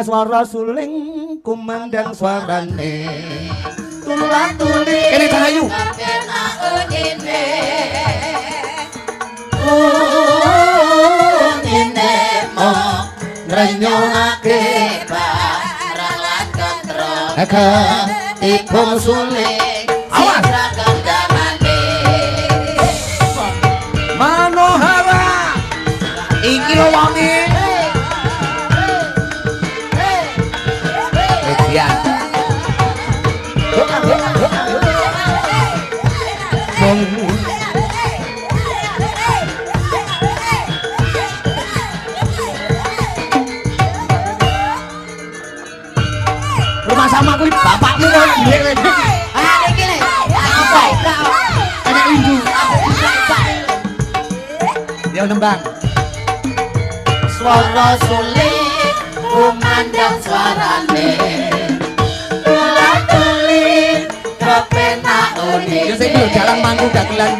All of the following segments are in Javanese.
Swara suling kumandang suarane. Tula-tuli kene Cahayu. Unine mo ngrenyuhake barang lan tentrem. Eka Tibung suling Awas. Kendangane. Manohara. Iki lho wonge. Median. Wong rumah sama kuwi bapakmu kok ndek. Ah iki lho. Apa? Enek lindu. Ya nembang. Swara suling kumandang suarane. Tula-tuli kepenak unine. Ya sing lho dalang mangku dagelan.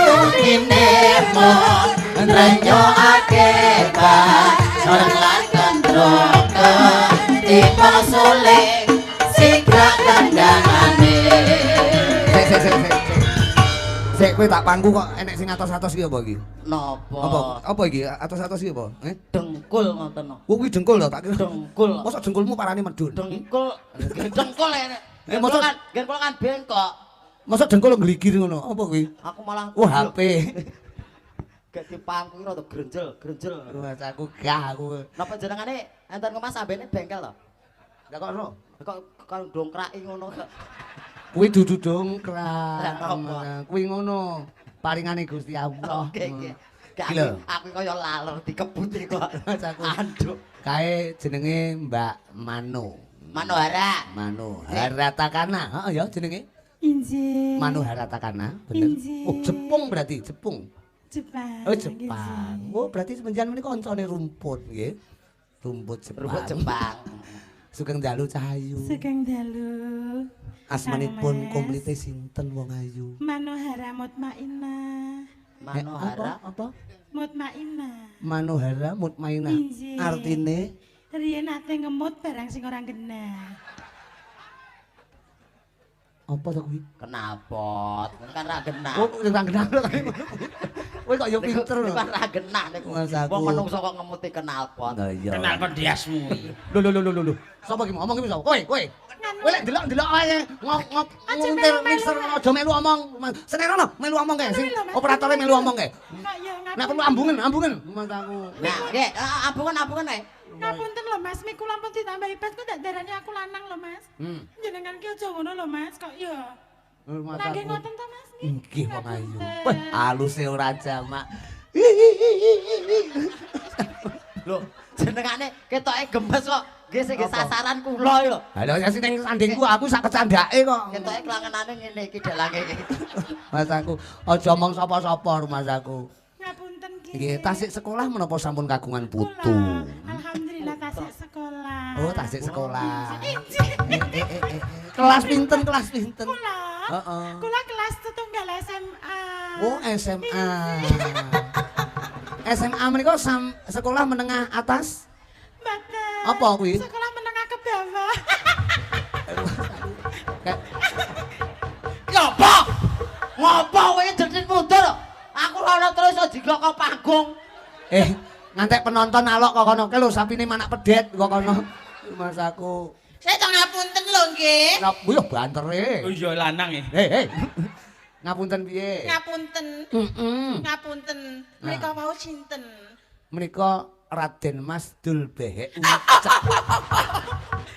Unine mo ngrenyuhake barang lan tentrem. Tiba suling sigrak kendangane. Sik sik sik sik. Sik kowe tak pangku kok enek sing atos-atos iki apa iki? Napa? Apa apa iki atos-atos iki apa? Eh? Dengkul ngoten no. Oh kuwi dengkul lho tak kira. Dengkul. Mosok dengkulmu parane medun? Dengkul. Dengkul e. Eh, mosok- kan dengkul kan bengkok. Mosok dengkul ngligir ngono. Apa kuwi? Aku malah Oh HP. Gak dipangku ki rada grenjel, grenjel. Mas aku gak aku. Napa jenengane enten Mas ambene bengkel to? Lah kok ro? Kok kok dongkraki ngono kok. Kuwi dudu dongkrak. Lah, napa? Kuwi ngono. Paringane Gusti Allah. Oke, oke. Gak Iki lho. aku kaya laler dikebuti kok. Mas aku. Anduk. Kae jenenge Mbak Mano. Manohara. Mano Haratakana. Heeh ya jenenge. Injih. Mano Haratakana, bener. Injih. Oh, Jepung berarti, Jepung. Jepang. Oh, Jepang. Oh, berarti semenjan menika kancane rumput nggih. Rumput Jepang. Rumput Jepang. Sugeng dalu Cahayu. Sugeng dalu. Asmanipun Kang Mas. komplite sinten wong ayu? Manohara Mutmainah. Manohara. Apa? Apa? Mutmainah. Manohara Mutmainah. Injih. Artine Riyen nate ngemut barang sing ora genah. apa to kuwi? Kenapot? Kan ra genah. Oh, ora genah. Kowe kok ya pinter lho. Niku kan ra genah niku. Mas aku. Wong menungso kok ngemuti knalpot. Lah iya. Kenal pendiasmu iki. Lho lho lho lho lho. Sapa iki ngomong iki sapa? Kowe, kowe. Kowe lek delok-delok ae ngop Aja nguntir melu-melu, mixer Mas. aja melu omong. Senenono melu omong kae sing Melu, Mas. operatore melu omong kae. Kok ya Nek perlu ambungen, ambungen. Mas aku. Nah, nggih, ambungan-ambungan ae. Ngapunten lho Mas, miku lampun ditambahi pes kok tak darani aku lanang lho Mas. Hmm. Jenengan ki aja ngono lho Mas, kok ya. Mas Lah nggih aku. ngoten to Mas? Nggih wong ayu. Ngapunten. Wah, aluse ora jamak. Lho, jenengane ketoke gemes kok. Nggih sing nggih Apa? sasaran kula iki lho. Halo, sing ning sandingku aku sak kecandake kok. Ketoke klangenane ngene iki dalange iki. Mas aku aja omong sapa-sapa rumah aku. Ngapunten nggih. Nggih, tasik sekolah menapa sampun kagungan putu? Kula, Alhamdulillah tasik sekolah. Oh, tasik sekolah. Injih. Eh. Kelas pinten, kelas pinten? Kula. Heeh. Kula kelas setunggal SMA. Oh, SMA. SMA menika sekolah menengah atas? Mboten. Apa kuwi? Sekolah menengah ke bawah. Kayak Ngopo? Ngopo kowe jedit mundur? Aku rono terus iso jiglok kok panggung. Ngantek penonton alok kok kono. Ke lho sapine manak pedet kok kono. Mas aku. Saya tak ngapunten lho nggih. Lah yo bantere. Oh iya lanang e. Hei, hei. Ngapunten piye? Ngapunten. Heeh. Ngapunten. Menika wau sinten? Menika Raden Mas Dul Behek Uncek.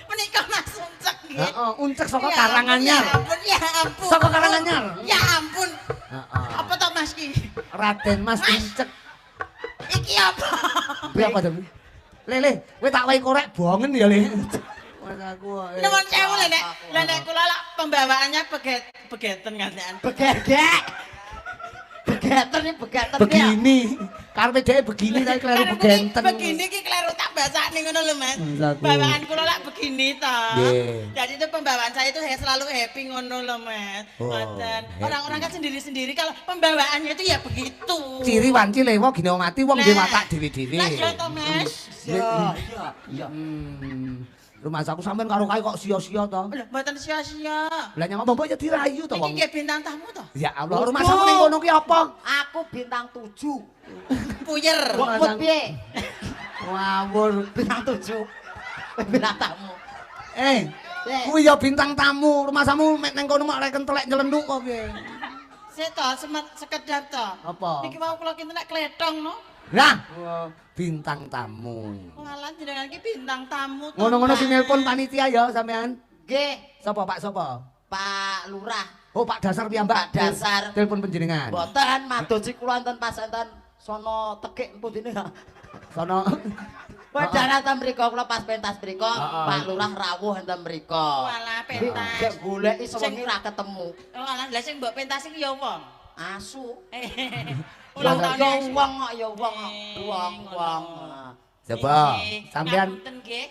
Menika Mas Uncek nggih. Heeh, Uncek saka Ya Karanganyar. ampun, Ya ampun. Saka Karanganyar. Ya ampun. Heeh. Apa to Mas ki? Raden Mas Uncek. Iki apa? Kuwi apa to? Le, kowe tak wehi korek bongen ya, Le. Mas aku. Nuwun sewu lho nek. Lah nek kula lak pembawaannya begeten ngaten. Begegek. Begeten iki begeten. Begini. Karepe dhek begini tapi kleru begenten. Begini ki kleru tak basakne ngono lho, Mas. Maksudku. Bawaan kula lak begini to. Nggih. Jadi itu pembawaan saya itu saya selalu happy ngono lho, Mas. Oh, Ngoten. happy. Orang-orang kan sendiri-sendiri kalau pembawaannya itu ya begitu. Ciri wanci lewa gini wong mati wong Nah. duwe watak dhewe-dhewe. Lah iya to, Mas. Iya, iya, iya. Rumah aku sampean karo kae kok sia-sia to. Lho, mboten sia-sia. Lah nyapa mbok ya dirayu to Iki wong. nggih bintang tamu to. Ya Allah, rumah sampean ning kono ki apa? Aku bintang 7. Puyer. Mbok mut piye? Ngawur. Bintang 7. Bintang tamu. Eh, kuwi ya bintang tamu. Rumah samu mek ning kono mak reken telek nyelenduk kok piye. Sik to, sekedap to. Apa? Iki mau kula kinten nek kletong no. Lah, bintang tamu. Walah jenengan iki bintang tamu to. Ngono-ngono Pak. sing nelpon panitia ya sampean. Nggih, Sapa Pak sapa? Pak Lurah. Oh, Pak Dasar piyambak. Pak Dasar. Telepon panjenengan. Mboten madosi kula enten pas enten sono tekik pundine. Sono. Wedara ten mriku kula pas pentas mriku, Heeh. Pak Lurah rawuh enten mriku. Walah pentas. Gek goleki sewengi ra ketemu. Oh alah, lah sing mbok pentas iki ya wong. Asu. Ulang Ya tahun ya wong kok ya wong kok. Wong wong. Coba sampean ngapunten nggih.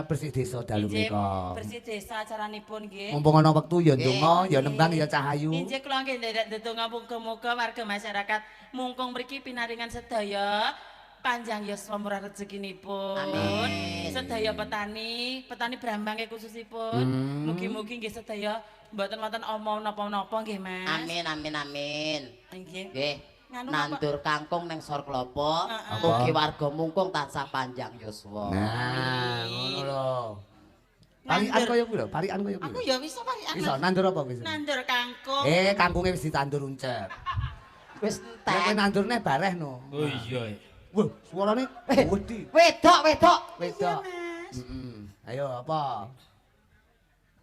Bersih desa dalu Injih, menika. Bersih desa acaranipun nggih. Mumpung ana wektu ya ndonga, ya Nggih. nembang ya cahayu. Injih kula nggih nderek ndedonga muga-muga warga masyarakat mungkung mriki pinaringan sedaya panjang yuswa murah rezekinipun. Amin. Sedaya petani, petani Brambang nggih khususipun. Mugi-mugi nggih sedaya mboten wonten omong napa-napa nggih Mas. Amin amin amin. Nggih. Nggih. Nganu napa? Nandur kangkung neng sor klopo, Heeh. mugi warga mungkung tansah panjang yuswa. Nah, ngono lho. Parikan Nandur. kaya kuwi lho, parikan kaya kuwi. Aku ya wis parikan. Iso nandur apa wis? Nandur kangkung. Kangkunge wis ditandur uncep. Wis Nek kowe entek. nandur neh bareh no. Oh iya. Wah, suarane wedi. Wedok wedok. Wedok. Mas. Heeh. Ayo apa?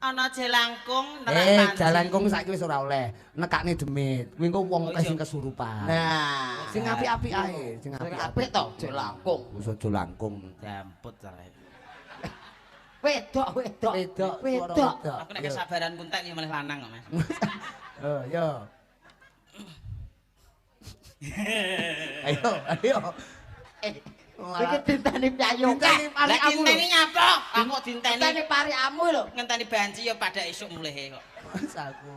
Ana jelangkung nerak panci. Jalangkung saiki wis ora oleh. Nekakne demit. Kuwi engko wong akeh sing kesurupan. Nah, Sing apik-apik ae, sing sing apik-apik. apik to jelangkung. Wis aja langkung. Jamput salah. Wedok wedok. Wedok, suara Wedok. wedok. Aku nek kesabaran kuntek ya malah lanang kok, Mas. Oh, yo. Ayo, ayo. Iki dinteni piyayu. Dinteni Lah parikamu lho. dinteni nyapa? Aku kok dinteni. Dinteni parikamu lho. Ngenteni banci ya pada esuk mulihe kok. Mas aku.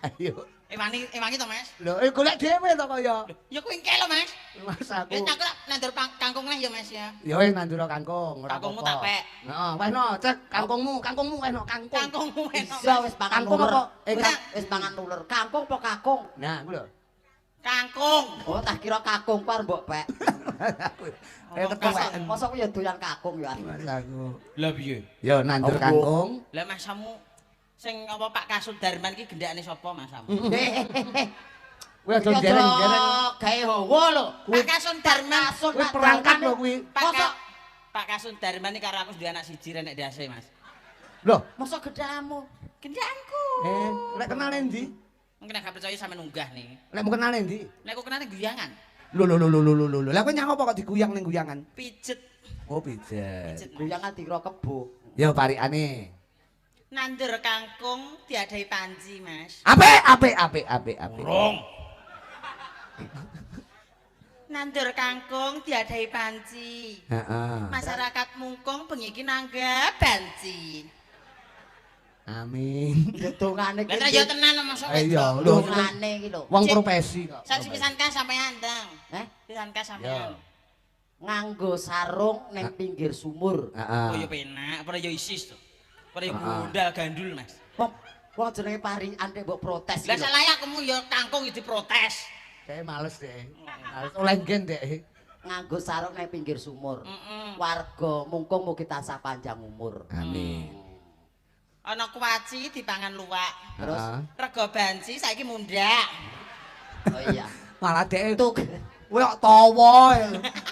Ayo. Ewangi ewangi to, Mas? Lho, golek dhewe to kaya. Ya kuwi engke lho, Mas. Mas aku. Wis aku tak nandur kangkung neh ya, Mas ya. Ya wis nandur kangkung, ora Kangkungmu apa-apa. tak pek. Heeh, wehno, cek kangkungmu, kangkungmu wehno kangkung. Kangkungmu enak. Iya wis pangan Kangkung uler. apa? Wis pangan uler. Kangkung apa kakung? Nah, kuwi lho. Kangkung. Oh, tak kira kakung ku arep mbok pek. Ketuweken. Mosok ku ya doyan kakung ya. Mas aku. Lah piye? Ya nandur kangkung. Lah masamu sing apa Pak Kasudarman ki gendakane sapa masamu? Kuwi aja dereng-dereng. Gawe hawa lho. Pak Kasundarman. Kasun Kuwi perangkat lho kuwi. Pak Mosok Pak Kasundarman iki karo aku duwe anak siji renek ndase, Mas. Loh, mosok gedhamu. Gendaanku. Lek kenal endi? Mungkin nek gak percaya sampe nunggah nih. Lek mau kenal endi? Nek aku kenal guyangan. Lho lho lho lho lho lho. Lah kowe nyang apa kok diguyang ning guyangan? Pijet. Oh, pijet. Pijet. Mas. Guyangan dikira kebo. Ya parikane. Nandur kangkung diadahi panci, Mas. Apik, apik, apik, apik, apik. Urung. Nandur kangkung diadahi panci. Heeh. Masyarakat mungkung bengi iki nanggap banci. Amin. Dongane Lah ya tenan mosok Iya, lho. Dongane iki lho. Wong profesi kok. Sak pisan ka sampean, Dang. Eh, Pisan ka sampean. nganggo sarung ning pinggir sumur. Heeh. Oh ya penak, apa ya isis to. Apa ya gundal gandul, Mas. Wong wong jenenge parikan nek mbok protes. Lah iki lho. salah aku mu ya kangkung ya diprotes. Kayak males deh. Males oleh nggen deh. Nganggo sarung ning pinggir sumur. Heeh. Warga mungkung mugi tansah panjang umur. Amin. Ana kuaci dipangan luwak. Terus Rega banci saiki mundhak. oh iya. Malah deh Tuku kowe kok tawa.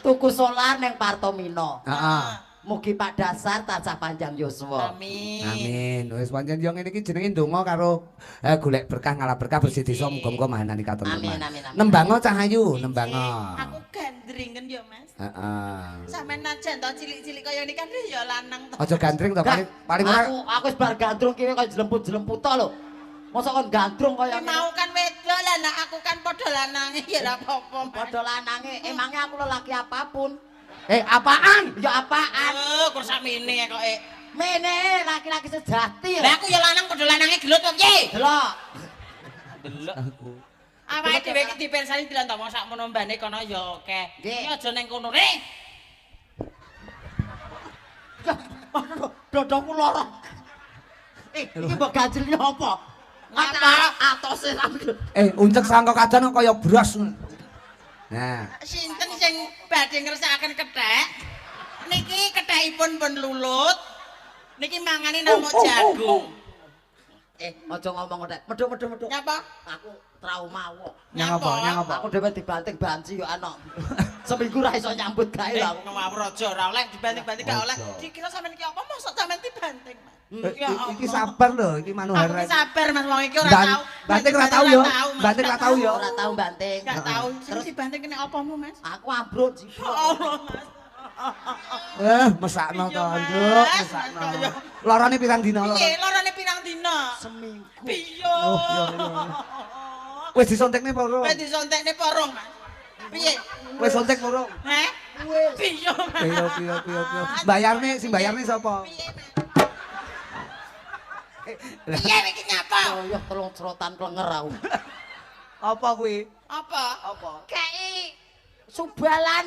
tuku solar ning Partomino. Heeh. Mugi Pak Dasar tansah panjang yuswa. Amin. Amin. Wis pancen yo ngene iki jenenge ndonga karo golek berkah ngalah berkah bersih desa muga-muga mahanani katentreman. Amin, amin, amin. Nembango Cahayu, nembango. Aku gandringen ya, Mas. Heeh. Sampeyan najan to cilik-cilik kaya ini kan ya lanang to. Aja gandring to paling paling ora Aku wis bar gandrung ki kaya jlemput-jlemput to lho. Mosok kon gandrung kaya Ki mau kan wedok lah nek aku kan padha lanange ya ora apa-apa. Mas. Padha lanange, emangnya aku lelaki apapun. Eh, apaan? Ya apaan? Oh, kok sakmene kok. Mene laki-laki sejati. Lah aku ya lanang padha lanange gelut kok piye? Delok. Delok. Awake dhewe iki dipersani delok to wong sakmono mbane kono ya akeh. Nggih. Iki aja ning kono re. Dodoku lara. Eh, iki mbok ganjelne apa? Ngapa? Atose sampe. Eh, uncek sangka kadan kok kaya bros. Nah, Sinten sing badhe ngersakaken kethek? Niki kethekipun pun lulut. Niki mangane namung jagung. Eh, aja ngomong kethek. Medhok medhok medhok. Nyapa? Aku trauma kok. nyang apa? Nyang apa? Aku dhewe dibanting banci yo ana. Seminggu ra iso nyambut gawe Eh, lho aku. ngawur aja ora oleh dibanting-banting gak oleh. Aja. Dikira sampean iki apa mosok sampean dibanting, Mas? Eh, Ya iki Allah. sabar lho, iki Aku Manohara. ki sabar Mas wong iki ora tau. Banting ora tau yo. Banting ora tau yo. Ora tau banting. Gak tau. Sing Terus dibanting kena apamu, Mas? aku ambruk jibrok. Ya Allah, Mas. Eh, mesakno Iya, to, Mas. Nduk, mesakno. Mas, kaya- Lorone pirang dina loro? Piye lorone pirang dina? Seminggu. Piye? Oh, iya, iya. Wis disontekne apa urung? Wis disontekne apa rong, Mas? Piye? Wis sontek apa urung? Heh? Wis. Piye, Mas? Piye piye piye piye. Bayarne sing bayarne sapa? Piye, Mas? Piye iki nyapa? Oh ya telung cerotan klenger aku. Apa kuwi? Apa? Apa? Kei subalan.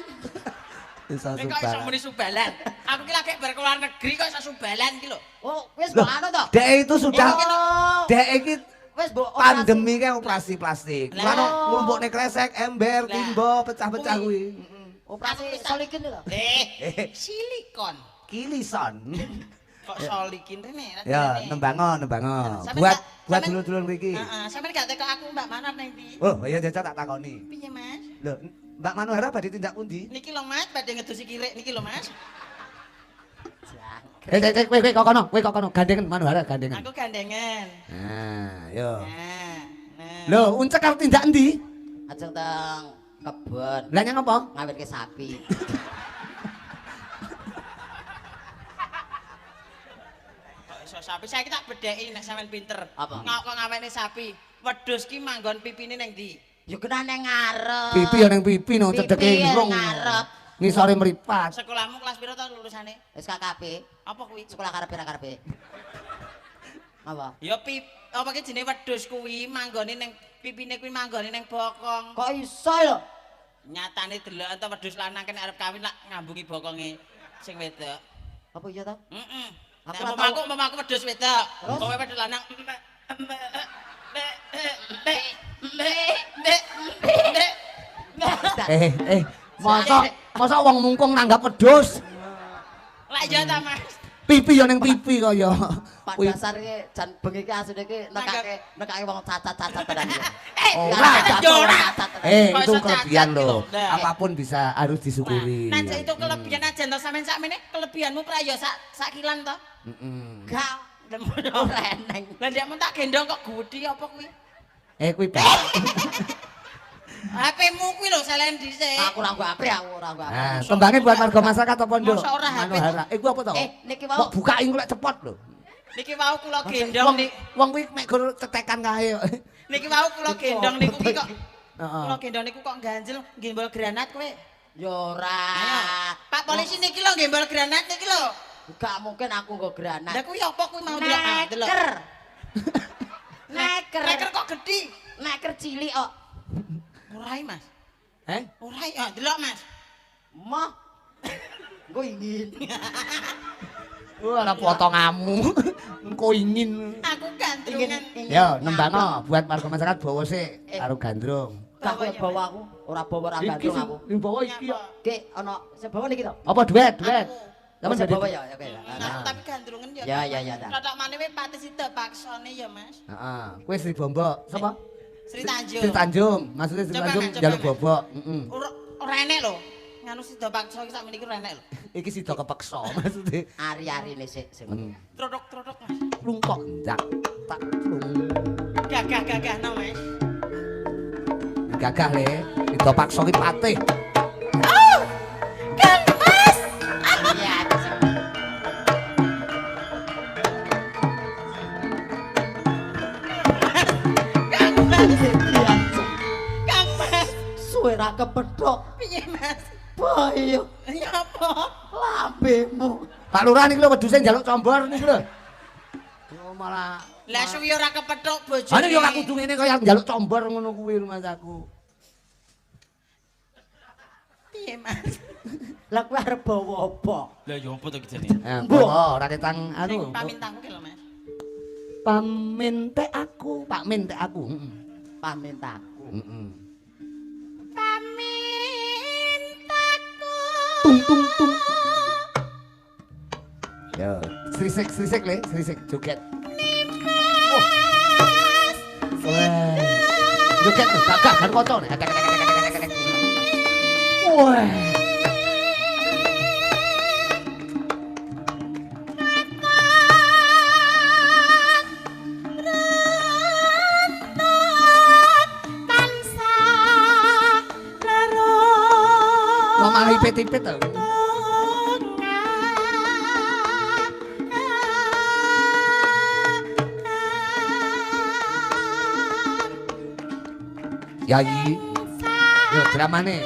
Iso Kowe kok iso muni subalan? Aku ki lagi bar keluar negeri kok iso subalan ki lho. Oh, wis mbok anu to? Dek itu sudah Oh, dek iki wis mbok operasi. pandemi kan operasi plastik. Lah. Lah nglumpukne kresek, ember, Lah. timba, pecah-pecah kuwi. Operasi solikin lho. Eh, Eh, silikon. kilison. Kok solikin rene? Ya, nembango, nembango. Sampeyan Buat gak- buat sampeyan- dulur-dulur mriki. Heeh, sampeyan gak teko aku Mbak Manar nang ndi? Oh, iya jajal tak takoni. Piye, Mas? Lho, Mbak Manohara badhe tindak pundi? Niki lho Mas, badhe ngedusi kirik niki lho Mas. Eh, eh, eh, kowe kowe kok kono, kowe kok kono, gandengen Manohara gandengen. Aku gandengan. Nah, yo. Nah, nah. Lho, uncek arep tindak endi? Ajeng teng kebon Lah nyang apa? ngawinke sapi. Kok iso sapi? Saiki tak bedheki nek sampean pinter. Apa? Kok kok ngawene sapi? Wedhus ki manggon pipine nang ndi? Ya kena nang ngarep. Pipi ya ning pipi no, Pipi cedeke ya irung. ngarep. Ngisore mripat. Sekolahmu kelas piro to lulusane? SKKB, Apa kuwi? sekolah karepe ra karepe. Apa? Ya pip, apa ki jenenge wedhus kuwi manggone ning pipine kuwi manggone ning bokong. Kok iso lho? Nyatane delok ento wedhus lanang kene arep kawin lak ngambungi bokonge sing wedok. Apa iya to? Heeh. Aku Aku ora umpama aku umpama aku wedhus wedok. Terus? Kowe wedhus lanang. Mbek mbek mbek mbek mbek mbek mbek. Eh, eh, mosok mosok wong mungkung nanggap wedhus. Lah iya ta Mas. Pipi ya ning pipi kaya. Pak Kuwi dasare jan bengi iki asline iki nekake nekake wong cacat-cacat tenan iki. Eh, Ora. ya ora. Eh, Kok itu iso kelebihan cacat loh. gitu? Nah. Apapun bisa harus disyukuri. Nah, cek itu kelebihan aja to sampean sakmene kelebihanmu pra ya sak sakilan to. Heeh. Gak ora eneng. Lah ndek mun tak gendong kok gedhi apa kuwi? Eh, kuwi Pak. HP-mu kuwi lho selen dhisik. Aku ora nggo HP, aku ora nggo HP. Nah, tembangnya buat warga masyarakat apa nduk? Masa ora HP? Manohara. Eh, kuwi apa to? Eh, niki wau Kok bukain kok lek cepot lho. Niki wau kula gendong Wong nik wong kuwi mek gur cetekan kae kok. niki wau kula gendong niku ki kok Heeh. kula gendong niku kok ganjel gembol granat kowe. Ya ora. Ayo. Pak polisi niki lho gembol granat niki lho. Gak mungkin aku nggo granat. Lah kuwi apa kuwi mau delok ah, delok. Neker. Neker. Neker kok gedhi. Neker cilik kok. Ora i, Mas. Eh? Ora i, ah, delok Mas. Moh. Engko ingin. Wah, ora potonganmu. Engko ingin. Aku gandrungan. Yo, nembangno buat warga masyarakat bawa sik Eh. karo gandrung. Gak kowe bawa aku, ora bawa ora Iki gandrung sing aku. sing bawa iki yo. Ki ana sing bawa niki to. Apa duet, duet? Aku. Sampeyan Sing jadi bawa ya, oke. Nah, tapi gandrungan ya. Ya, ya, ya, dah. Totok maneh we pati sida paksane ya, Mas. Heeh. Kowe Sri Bombok, sapa? Sri Tanjung. Sri Tanjung, maksudnya Sri Coba, Tanjung Mas, coba, njaluk Mas. bobok, heeh. Ora ora enek lho. Nganu sida paksa iki sakmene iki ora enek lho. Iki sida kepeksa maksudnya. Ari-arine sik sing. Trotok-trotok, Mas. Plungkok ndak tak plung. Gagah-gagah no, Mas. Gagah le, sida paksa ki patih. Kan, Mas. Iya, sing. Nyapa? Lambemu. Pak Lurah niki lho wedhuse njaluk combor niki lho. Oh malah Lah suwi ora kepethuk bojone. Ane yo ora kudu ngene kaya njaluk combor ngono kuwi rumangsaku. Piye, Mas? Lah kowe arep bawa apa? Lah yo opo to iki jane? Eh, ora ketang Sing anu. pamintanku ki lho, Mas. Pamintek aku, Pak Mintek aku. Heeh. Pamintaku. Heeh. Pamintaku. Tung tung tung. Yo, srisik srisik le, srisik joget. Wah. Joget gagah kan kocone. Wah. Tansah lero. Kok malah ipit-ipit to. Yayi. Yo dramane.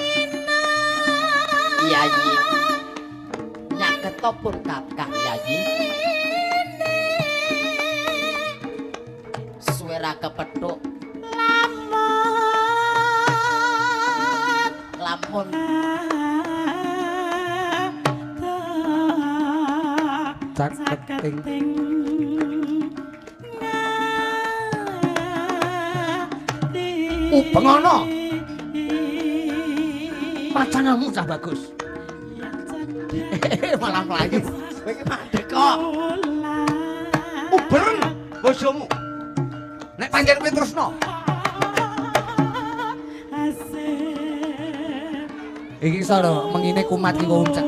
Yayi. Nyaketo pun kakak Yayi. Suwe ra kepethuk. Lamun. Caketing. Ubengono. Pacanamu cah bagus. Malah mlayu. Kowe iki mandek kok. Uberen bojomu. Nek pancen kowe tresno. Iki iso lho mengine kumat iki kok uncek.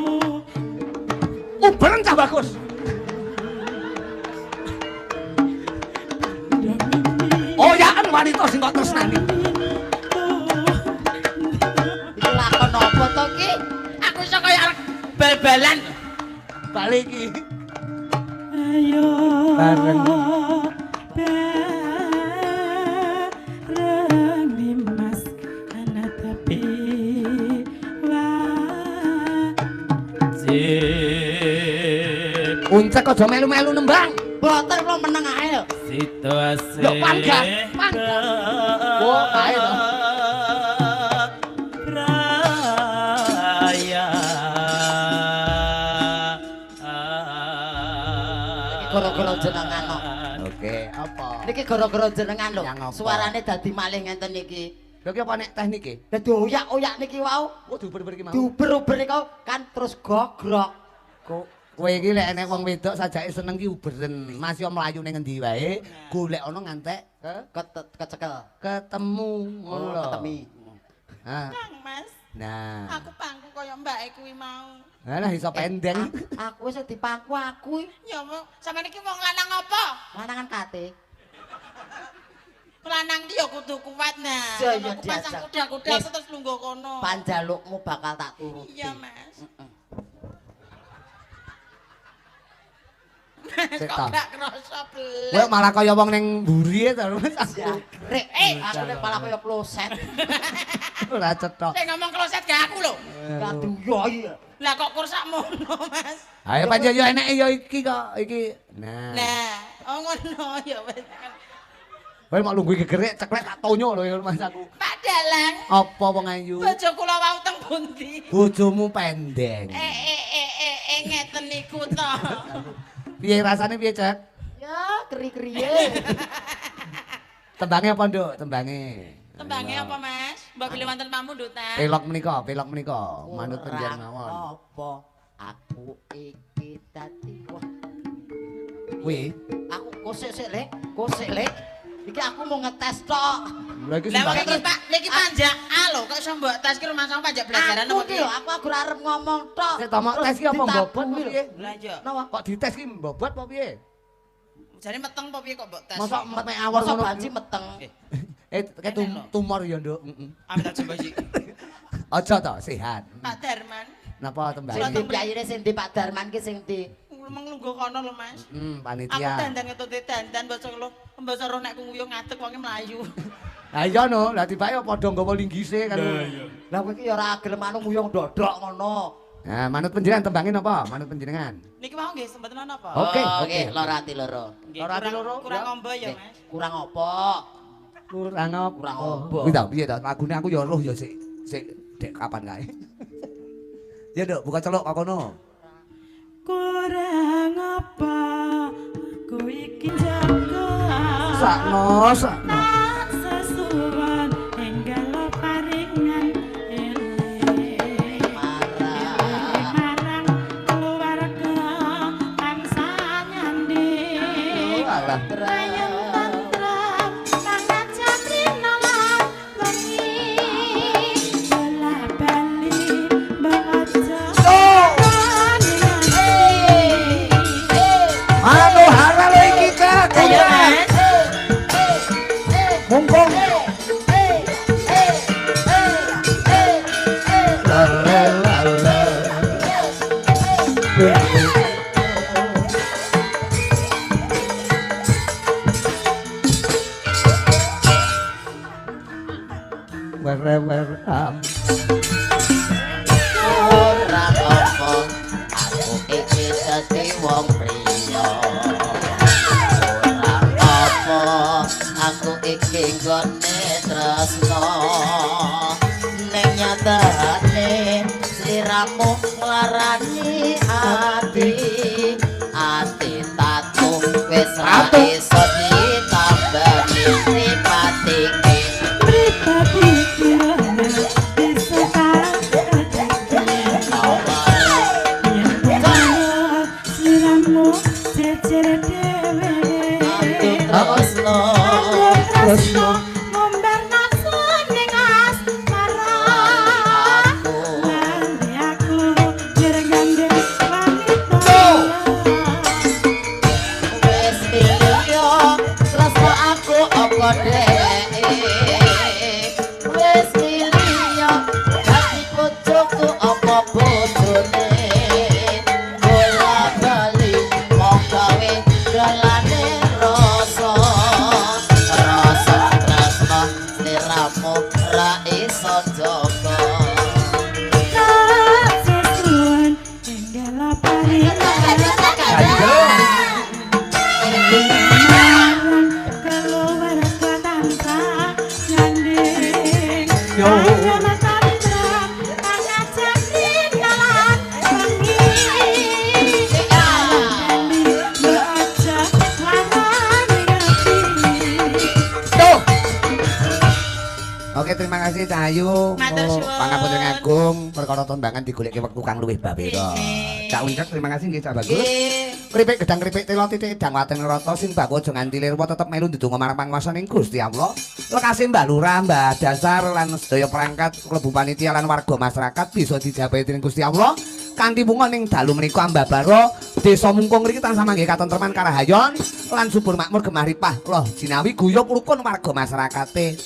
Uberen cah bagus. Oyaken wanita sing kok tresnani. Iki lakon apa to ki? Aku iso kaya arek bal-balan. Bali iki. Ayo Bareng. Bareng Dimas anatapi Jip Uncek aja melu-melu nembang. Boten kula meneng ae lho. situasi. Lho, panggah, panggah. Oh, kae to. Raya. Iki gara-gara jenengan kok. Oke, apa? Niki gara-gara jenengan lho. Yang apa? Suarane dadi malih ngenten niki. Lho ki apa nek teknike? Lah dioyak-oyak niki wau. Oh, diuber-uber iki mau. Diuber-uber niku kan terus gogrok. Kok kowe iki lek enek wong wedok sajake seneng ki uberen. Mas yo mlayu ning ngendi wae, golek ana ngantek Kecekel. ketemu ngono Oh, lho. ketemi. Ha. Kang Mas, Nah. aku pangku kaya mbake kuwi mau. Lah iso pendeng. Aku wis dipangku aku. Ya wong sampeyan iki wong lanang apa? Lanangan kate. Lanang ki ya kudu kuat nah. Ya, ya, Aku pasang diajak. kuda-kuda Wis. aku terus lungguh kono. Panjalukmu bakal tak turuti. Iya, Mas. Mas Sik kok ta. gak kerasa belas. Kowe malah kaya wong ning mburi to Mas. Jangkrik. Aku nek malah kaya kloset. Ora cetha. Sing ngomong kloset gak aku lho. Gak duyoi. Lah kok kursak mono, Mas. Ayo pancen yo eneke yo iki kok iki. Nah. Lah, oh ngono ya wis. Kowe mau lungguh gegerek ceklek tak tonyo lho ya Mas aku. Pak Dalang, Apa wong ayu? bojo kula wau teng pundi? Bojomu pendeng. Eh eh eh eh eh ngeten niku to. Piye rasane piye, Cek? Ya, keri-keriye. Tembange apa, Nduk? Tembange. Tembange apa, Mas? Mbok pilih wonten pamundutan. Pelok menika, pelok menika, manut penjen mawon. Apa aku iki dadi wah, Kuwi. aku kosek sik le, kosek le. Iki aku mau ngetes tok. Lha iki Lah sembang. iki Pak, niki panjak A lho, kok iso mbok tes ki rumangsamu panjak belajaran Aku apa ki lho, aku aku ora arep ngomong tok. Sik to mok tes ki apa mbobot Terus piye? Lah iya. Napa? Kok dites ki mbobot apa piye? Jane meteng apa piye kok mbok tes? Mosok metek awor Mosok ngono. banci meteng. Eh, kayak tumor ya, Nduk. Heeh. Amit aja mbok iki. Aja to, sehat. Pak Darman, Napa Sing tembange? di piyayine sing di Pak Darman ki sing di ngomong lungguh kono lho, Mas. Hmm, Aku panitia. dandan ngetute dandan basa lho, basa roh nek nguyuh ngadeg wonge mlayu. Lah iya no, lah tibake padha nggawa linggise kan. Lah kowe iki ya ora gelem anu nguyung dodok ngono. Nah, manut panjenengan tembangin apa? Manut panjenengan. Niki mau nggih mboten napa? Oke, Oh, oke. nggih, loro ati loro. Nggih, Loro ati loro, kurang ya. ombo ya, Nggih, Mas. Kurang apa? Kurang apa? Kurang apa? Kuwi ta piye ta? Lagune aku ya roh ya sik sik dek kapan kae. Ya, Nduk, buka celuk kok kono. Kurang apa aku iki jaga. Sakno, sakno. Tak sesuwan enggal paringan eling. Marah. Marang keluarga tansah nyanding. Alah. Ayem tentrem pangajan rina lan wengi. Bola-bali mbok aja Anu halal iki Kak. Ayo Mas. Mungkung. La la la la. Were were am. Kurang apa? Aku iki dadi wong priya. Kurang apa? Aku iki nggone tresno. Ning nyatane sliramu nglarani ati. Ati tatu wis ra Tatu. iso ditambani mripate iki. Mripate kirana bisa tak Sliramu jejer dhewe. Tresno. Tresno ngumbar nafsu ning asmara. Aku Lali aku njereng-gandeng wanita. wis milih tresno aku apa dheke wis milih dadi bojoku apa bojone bola bali mung gawe dalane rasa rasa tresno sliramu ra iso jaga. Tak sesuan enggal paringan. Marang keluarga tansah nyanding. Yo. Ayem tentrem pangajan rina lan wengi. Lali mbok aja larani ati. Tuh. Oke, terima kasih Cahayu. Matur suwun. Pangapunten agung perkara tombangan digolekke wektu kang luwih babera. Nggih. Cak Uncek terima kasih nggih Cak Bagus. Nggih. Kripik gedang kripik telo titik dang waten rata sing baku aja nganti lirwa tetep melu ndedonga marang panguwasaning Gusti Allah. Lekase Mbah Lurah, Mbah Dasar lan sedaya perangkat klebu panitia lan warga masyarakat bisa dijabahi dening Gusti Allah. Kanthi bunga ning dalu menika ambabara desa Mungkung mriki tansah manggih katentreman karahayon lan subur makmur gemah ripah loh jinawi guyub rukun warga masyarakate.